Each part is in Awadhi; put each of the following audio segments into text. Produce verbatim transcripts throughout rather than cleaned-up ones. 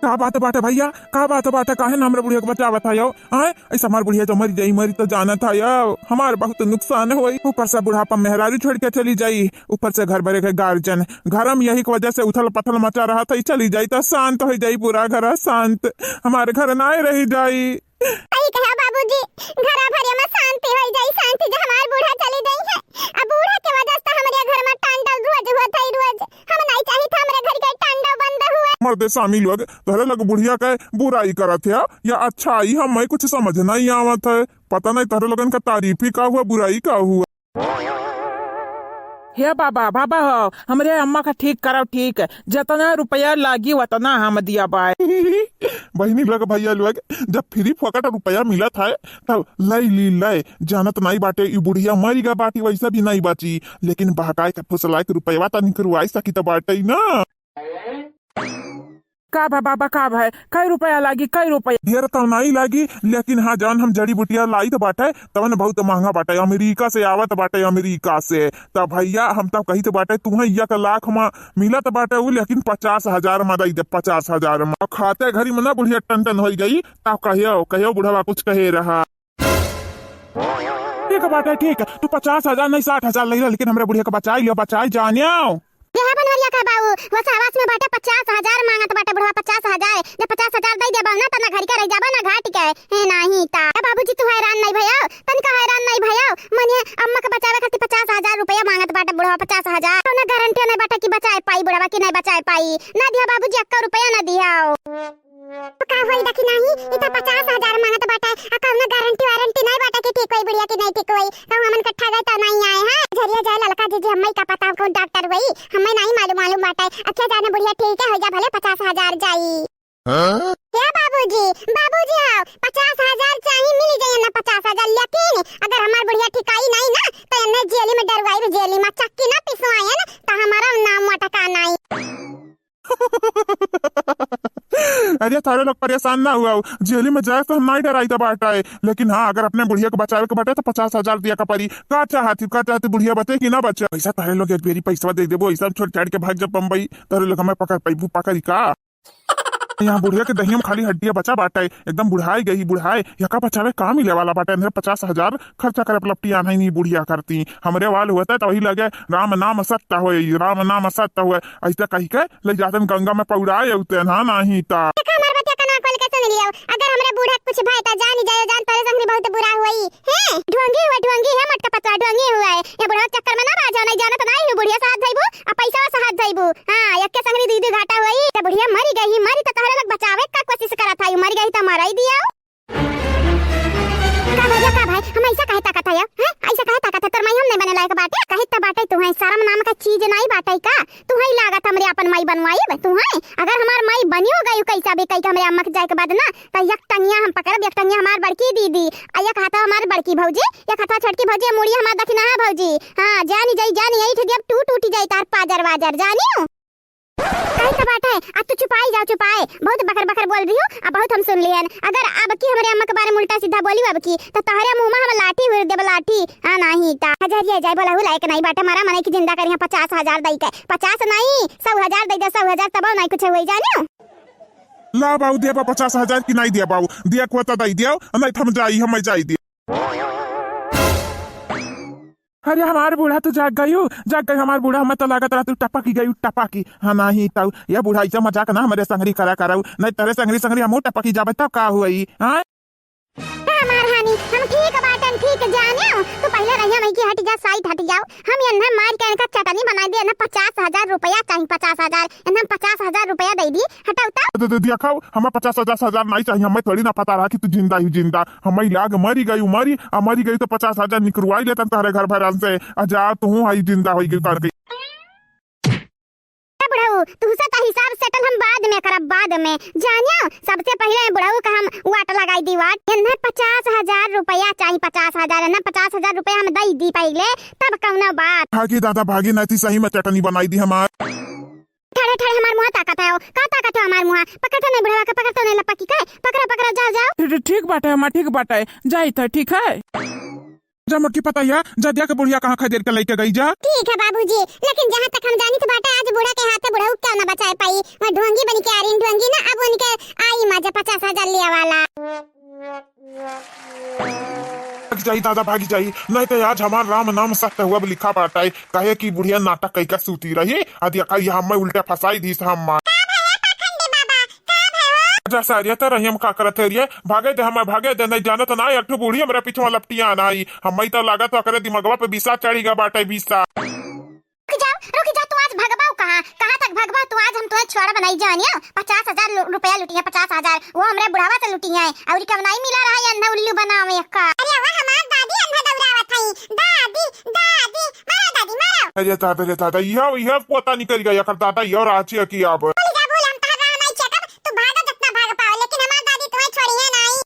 का बात बाटे भइया, का बात बाटे, काहे ना हमरे बुढ़िया के बचावत हयो? आय, ऐसा हमार बुढ़िया तो मरी जाई, मरी तो जानत हयो, हमार बहुत नुकसान होई। ऊपर से बुढ़ापा मेहरारू छोड़ के चली जाई, ऊपर से घर भरे के गार्जियन, घर में यही के वजह से उथल पथल मचा रहा था, चली जाई तो शांत हो जाई, पूरा घर शांत, हमार घर नाय रही जाई। सही कहा बाबूजी, घरा भरे में शांति होई जाई, शांति जे हमार बूढ़ा चली गई है। अब बूढ़ा के वजह से हमरे घर में तांडव रोज होत है, रोज। हम नहीं चाहित हमरे घर के तांडव बंद हुए। मर्दे सामी लोग, तोहरे लोग बुढ़िया के बुराई करत है या अच्छाई, हमें कुछ समझ नहीं आवत है। पता नहीं तोहरे लोगन का तारीफी का हुआ, बुराई का हुआ। हे बाबा, बाबा हो, हमरे अम्मा का ठीक करव, ठीक। जतना रुपया लागी, वतना हम दिया बाय। बहिनी लोग, भइया लोग, जब फ्री फोकट रुपया मिलत है, तब लई ली, लई। जानत नाई बाटे, ई बुढ़िया मरी गा बाटी, वैसा भी नाई बाची, लेकिन बहकाए के, फुसलाए के रुपया त निकरवाई सकी त बाटे ना। का भा बाबा, का भा? कै रुपया लागी, कै रुपया? ढेर तो नाई लागी, लेकिन हाँ, जौन हम जड़ी बुटिया लाइत बाटे, तवन बहुत महंगा बाटे, अमेरिका से आवत बाटे, अमेरिका से। त भइया, हम तब कहित बाटे, तुहें एक लाख मा मिलत बाटे उ, लेकिन पचास हजार मा दई दे, पचास हजार मा। खाते घरी में ना बुढ़िया टन टन होई गई, तब कहियो, कहियो बुढ़वा कुछ कहे रहा। ठीक बाटे, ठीक, तू पचास हजार नहीं, साठ हजार लई ले, लेकिन हमरे बुढ़िया के बचाई लियो, बचाई जानियो। देहा बनवरिया का बाऊ, वो सावास में बाटे पचास हजार मांगत बाटे बुढ़वा, पचास हजार। जब पचास हजार दई देबा ना, त ना घड़ी के रह जाबा, ना घाट के। हे नाही ता। ए बाबूजी, तू हैरान नहीं भयो, तनिका हैरान नहीं भयो। मने अम्मा के बचावे खातिर पचास हजार रुपया मांगत बाटे बुढ़वा, पचास हजार। कौनो गारंटी नहीं बाटे कि बचाए पाई बुढ़वा कि नहीं बचाए पाई। ना दिया बाबूजी, एक्को रुपया ना दिया। तो का होई देखी नाही, ई त पचास हजार मांगत बाटे, आ कौनो गारंटी वारंटी नहीं बाटे कि ठीक होई बुढ़िया कि नहीं ठीक होई। कहूँ हमन कट्ठा गए तो नहीं आए हैं। झरिया जाए ललका जीजी, हम्मे का पता कौन डॉक्टर होई, हम्मे नहीं मालूम, मालूम बाटे। अच्छा जाने बुढ़िया ठीक है, हो जा भले पचास हजार जाई। हाँ? क्या बाबूजी, बाबूजी आओ, पचास हजार चाही, मिली जाई ना पचास हजार, लेकिन अगर हमार बुढ़िया ठिकाई नहीं ना, तो एन्ने जेली में डरवाई, जेली में चक्की ना पिसवाए ना, तो हमारा नाम मटका नहीं। अरे, थारे लोग परेशान ना हुआ, जेली में जाए से हम नहीं डराई था बाटा है, लेकिन हाँ, अगर अपने बुढ़िया के बचावे के बाटे तो पचास हजार दिया का परी। का चाहती, का चाहती बुढ़िया बचे कि ना बचे? पैसा थारे लोग एक बेरी पैसा दे देबो, ऐसा हम छोड़ छाड़ के भाग जा बम्बई, थारे लोग हमें पकड़ पैबू, पकड़ी का? यहाँ बुढ़िया के दहिया में खाली हड्डिया बचा बाटे, एकदम बुढ़ाई गई, बुढ़ाई। यका बचावे का मिले वाला बाटे? अंदर पचास हजार खर्चा करे लपटिया नहीं, नहीं बुढ़िया करती। हमरे वाल होते तो वही लगे, राम नाम सत्य होए, राम नाम सत्य होए, ऐसा कही के ले जातन गंगा में पौड़ाए उते ना, नहीं ता। देखा हमार बतिया कना खोल के सुन लियो, अगर हमरे बूढ़ा कुछ भय ता जानी जायो जान, तोरे संगरी बहुत बुरा हुई। हैं? ढोंगी हुआ, ढोंगी है, मोटका पतला ढोंगी हुआ है। ये बुढ़वा के चक्कर में ना बाझो, नहीं जानत नहीं हूँ, बुढ़िया साथ धइबू, आ पैसा साथ धइबू। हाँ, यक्के संगरी दीदी घाटा हुई, तो बुढ़िया मरी गई, मरी तो तोहरे लोग बचावे का कोशिश करत है, मरी गई तो मराई दिया। का भैया, का भाई, हम ऐसा काहे ताकत है, हैं? ऐसा काहे ताकत है? तोर माई हम नहीं बने लायक बाटे, कहे त बाटे तू है, शर्म नाम का चीज नहीं बाटे का? तू है लागत हमरे अपन माई बनवाई, तू है? अगर हमार माई बनियो गई कैसा भी कही के हमरे अम्मा के जाए के बाद ना, त एक टंगिया हम पकड़ब, एक टंगिया हमार बड़की दीदी, आ एक हाथवा हमार बड़की भौजी, एक हाथवा छोटकी भौजी, मुड़िया हमार दखिनहा भौजी। हाँ, जानी जाई, जानी, ऐठ दियब, टूट, टूट जाई तार पाजर वाजर, जानियो? कही तो बात है, आज तू चुपाई जाओ, चुपाए, बहुत बकर बकर बोल रही हो, अब बहुत हम सुन लियन। अगर अब की हमरे अम्मा के बारे में उल्टा सीधा बोली अब की, तो तोहरे मुंह में हम लाठी हुर देब, लाठी। हाँ, नहीं ता हजरिया जाए, बोला हु लायक नहीं बाटे, मारा मने की जिंदा करिया पचास हजार दई के, पचास नहीं, सौ हजार दई दे, सौ हजार, तब नहीं कुछ हुई जानियो। ला बाऊ, दिया बा पचास हजार की नहीं दिया बाऊ? दिया को तो दई दिया, नहीं तो हम जाई, हम जाई दिया। अरे हमार बूढ़ा तो जाग गयू, जाग गयू हमार बूढ़ा, हमें तो लागत रहा तू टपकी गयू, टपकी। हाँ, नहीं तो ये बूढ़ा ऐसा मजाक ना हमरे संगरी करा करऊ, नहीं तेरे संगरी संगरी हमहू टपकी जाबे तब का हुई, हाँ? का मार हानि, हम ठीक बाटन, ठीक जाने। तू पहले रहिया वहीं की हट जा, साइड हट जाओ। हम एन्हे मार के इनका चटनी बनाई दे, एन्हे पचास हजार रुपया चाही, पचास हजार। एन्हे हम पचास हजार रुपया दे दी, हटाओ तो। दे, दे दिया खाओ, हमें पचास हजार, हजार नहीं चाहिए, हमें थोड़ी ना पता रहा कि तू जिंदा ही जिंदा। हमें लाग मरी गई, मरी, आ मरी गई तो पचास हजार निकरवाई लेतन तहरे घर भरन से। आ जा, तू हई जिंदा होई गई करके। ए बुढ़ऊ, तुहसे तो हिसाब सेटल हम बाद में करब, बाद में। जानियो, सबसे पहले बुढ़ऊ का हम वाट लगाई दी, वाट। एन्हे पचास हजार रुपया चाही, पचास हजार, एन्हे पचास हजार रुपया हम दई दी पहले, तब कौनो बात। भागी दादा, भागी, नहीं तो सही में चटनी बनाई दी हमार। ठड़े ठड़े हमार मुँह ताकत है, का ताकत है हमार मुँह? पकड़ तो नहीं बुढ़वा के, पकड़ तो नहीं लपकी के, पकड़ा, पकड़ा, जाओ, जाओ। ठीक, ठीक बाटे हमार, ठीक बाटे, जाइत है, ठीक है। जा मोटकी पतोहिया, जा देखा बुढ़िया कहाँ खदेर के लइके गई जा। ठीक है बाबूजी, लेकिन जहाँ तक हम जानित बाटे, आज बूढ़ा के हाथे बुढ़ऊ के ना बचाए पाई। वह ढोंगी बन के आ रही, ढोंगी ना, अब उनके आई मजा पचास हजार लिया वाला। भागी जाई दादा, भागी जाई, नहीं तो आज हमार राम नाम सत्य हुआ लिखा बाटे, काहे कि बुढ़िया नाटक कई का सूती रही, आ देखा ये हमें उल्टा फंसाई दीस हम। का भया पाखंडी बाबा, का भयो? जा सारिया, त रही हम का करत है रे, भागे दे हमें, भागे दे, नहीं जानत ना, एक ठो बूढ़ी हमरे पीछे लपटिया ना आई, हमें तो लागत ओकरे दिमगवा पे बिसा चढ़ी गा बाटे, बिसा। रुक जाओ, रुक जाओ, तू आज भगबाऊ कहाँ, कहाँ तक भगबाऊ तू? आज हम तुम्हें छोड़ब नहीं जानियो। पचास हजार लु-, रुपया लुटी है, पचास हजार, वो हमरे बुढ़ावा से लुटी है। और कब नहीं मिला रहा ये अन्ना उल्लू बनावे का। अरे वाह, हमार दादी अन्ना दौड़ावत है। दादी, दादी, मारो दादी, मारो। अरे दादा रे दादा, यह, यह पोता निकल गया कर दादा, यह रांची की अब। बोल जा, बोल, हम तहर राह नहीं छेकब, तू भागो जितना भाग पाओ, लेकिन हमार दादी तुम्हें छोड़ी है नहीं।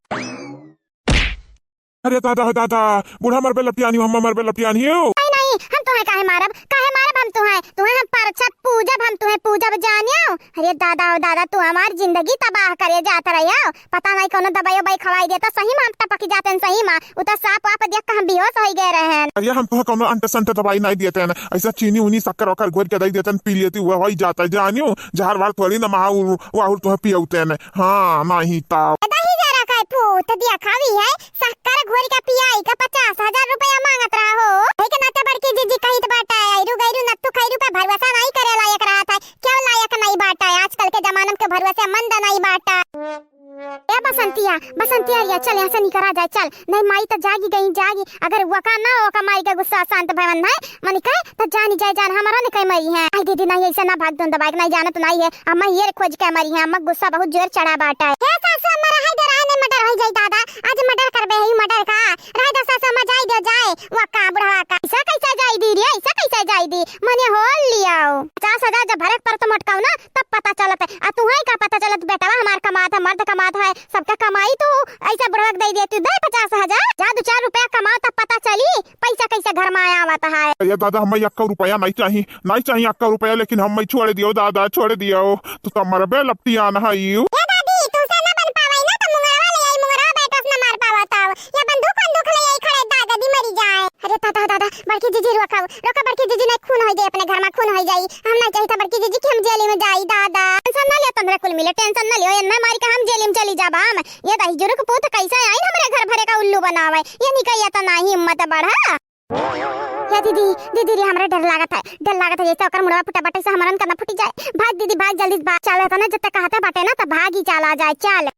अरे दादा हो दादा, बूढ़ा मरबे लपटियानी, हम मरबे लपटियानी हो। नहीं, नहीं, हम तुम्हें काहे मारब, काहे मारब हम तुम्हें? तुम्हें हम परछत पूजब, हम तुम्हें पूजब जानियो। अरे दादा हो दादा, तू हमार जिंदगी तबाह करे जात रही हो। पता नहीं कौनो दवाई उवाई खवाई देता, सही में हम टपक जाते हैं, सही में। उ तो साफ वाफ देख के हम बेहोश होई गए रहे हैं। अरे हम तुम्हें कौनो अंट संट दवाई नहीं देते हैं, ऐसा चीनी उनी शक्कर वक्कर घोर के दे देते हैं, पी लेती, वह हो ही जाता है जानियो। जहर वहर थोड़ी ना महा उ-, वाहुर तुम्हें पियौते हैं। हाँ, नहीं तो। दही जरा का फूट दिया खावी है, शक्कर घोर के पियाई का पचास हजार रुपया मांगत रहा हो। एक नाते बड़की जीजी कहित बाटा है, आयरू गैरू नत्थू खैरू पे भरोसा नहीं करे लायक रहा था। क्यों लायक नहीं बाटा है? आजकल के जमाना के भरोसे मंद नहीं बाटा। ए बसंतिया, बसंतिया रिया, चल यहाँ से निकरा जाए, चल। नहीं माई तो जागी गई, जागी। अगर वका ना ओका माई का गुस्सा शांत भवन है, मनी कहे तो जानी जाए जान, हमारा ने कहे मरी है। आई दीदी नहीं, ऐसे ना भाग दूं दबाई, नहीं जानत नहीं है। अम्मा ये खोज के मरी है, अम्मा गुस्सा बहुत जोर चढ़ा बाटा है। हे सासू अम्मा, रहे दे, रहे ने मर्डर हो जाई दादा, आज मर्डर करबे है, मर्डर का। रहे दे सासू अम्मा, जाई दे, जाए, वका बुढ़वा का। ऐसा कैसा जाई दी रे, ऐसा कैसा जाई दी? मने होल लियाओ। पचास हजार जब भरे पर तो मटकाओ ना, तब पता चलत है। आ तुहई का पता चलत, बेटवा हमार कमात है, मर्द कमात है, सबका कमाई तू ऐसा बुढ़वा के दे देती, दे पचास हजार। जा दो चार रुपया कमाओ, तब पता चली पैसा कैसे घर में आया आवत है। ये दादा, हमें यक्का रुपया नहीं चाहिए, नहीं चाहिए यक्का रुपया, लेकिन हमें छोड़ दियो दादा, छोड़ दियो। तू तो मरबे लपटियान है यू। ए दादी, तू से ना बन पावई ना, तो मुंगरवा ले आई, मुंगरवा बैठस ना मार पावा तब। या बंदूक वंदूक ले आई खड़े दादा दी मरी जाए। अरे दादा, दादा, बड़की जीजी रोका, रोका बड़की जीजी, नहीं खून हो जाए अपने घर में, खून हो जाई। हम नहीं चाहिए था बड़की जीजी कि हम जेल में जाई दादा। टेंशन ना लियो, तंदरा कुल मिले, टेंशन ना लियो, इतना मारी का हम जेल में चली जाबा हम। ये दही जुरुक पूत कैसे आई हमरे घर भरे का उल्लू बनावे, ये निकैया तो नहीं हिम्मत बढ़ा। या दीदी, दीदी रे, हमरा डर लागत है, डर लागत है, जैसे ओकर मुड़वा फुटा बटे से हमरन का ना फुटी जाए। भाग दीदी, भाग जल्दी से भाग। चल, एतना जब तक कहते बाटे ना, तब भाग ही चला जाए, चल।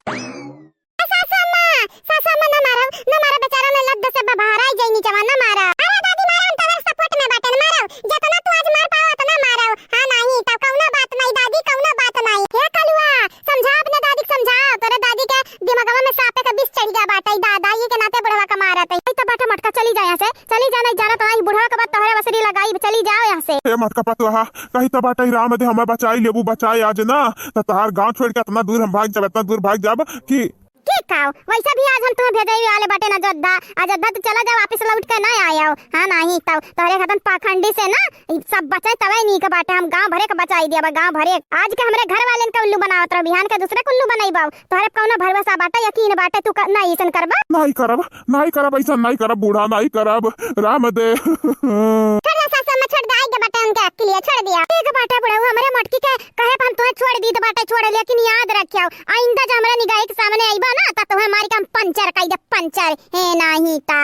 ए सासू अम्मा, सासू अम्मा, ना मारो, ना मारो, बेचारा ने लद्द से बाहर आई जाई नीचवा, ना मारो। अरे दादी, मारो, हम तोहरे सपोर्ट में बाटे, ना मारो, जितना तू आज मार पाओ, उतना मारो। हाँ, नहीं, तो कौनो बात नहीं दादी, कौनो बात नहीं। हे कलुआ, समझा अपने दादी के, समझा, तोरे दादी के दिमागवा में सांपे का विष चढ़ गया बाटे, दादा, ये के नाते बुढ़वा का मारत है। तो बाटे मटका, चली जा यहाँ से। चली जा, नहीं जाना तो नहीं, बुढ़वा के बाद तोहरे वसरी लगाई, चली जाओ यहाँ से। ए मटका पतोहा, कही तो बाटे राम दे हमें बचाई लेबू, बचाए आज ना, तो तहार गांव छोड़ के इतना दूर हम भाग जाब, इतना दूर भाग जाब कि ठीक कहो, वैसे भी आज हम तुम्हें भेजे ही वाले बाटे ना अयोध्या, अयोध्या तो चला जाओ, वापस लौट के ना आयो। हाँ नहीं तो तोहरे खतन पाखंडी से ना, ई सब बचाए तबे नीक बाटे, हम गांव भरे के बचाई दिया, गांव भरे। आज के हमरे घर वाले का उल्लू बनावत रहो, बिहान के दूसरे के उल्लू बनाई बाऊ। तोहरे पे कौनो भरोसा बाटे, यकीन बाटे, तू क-, नहीं ऐसन करबा? नहीं करब, नहीं करब, ऐसा नहीं करब बूढ़ा, नहीं करब, राम दे। छोड़ दे सासू अम्मा, छोड़ दे, आगे बाटे उनके के लिए छोड़ दिया। ठीक बाटे बुढ़ऊ, हमरे मोटकी के कहे पे हम तुम्हें छोड़ दी तो बाटे छोड़, लेकिन याद रखियो, आइंदा जब हमरे निगाह के सामने आईबा ना, तो तुम्हें मारी के हम पंचर कई दे, पंचर, हे नहीं ता।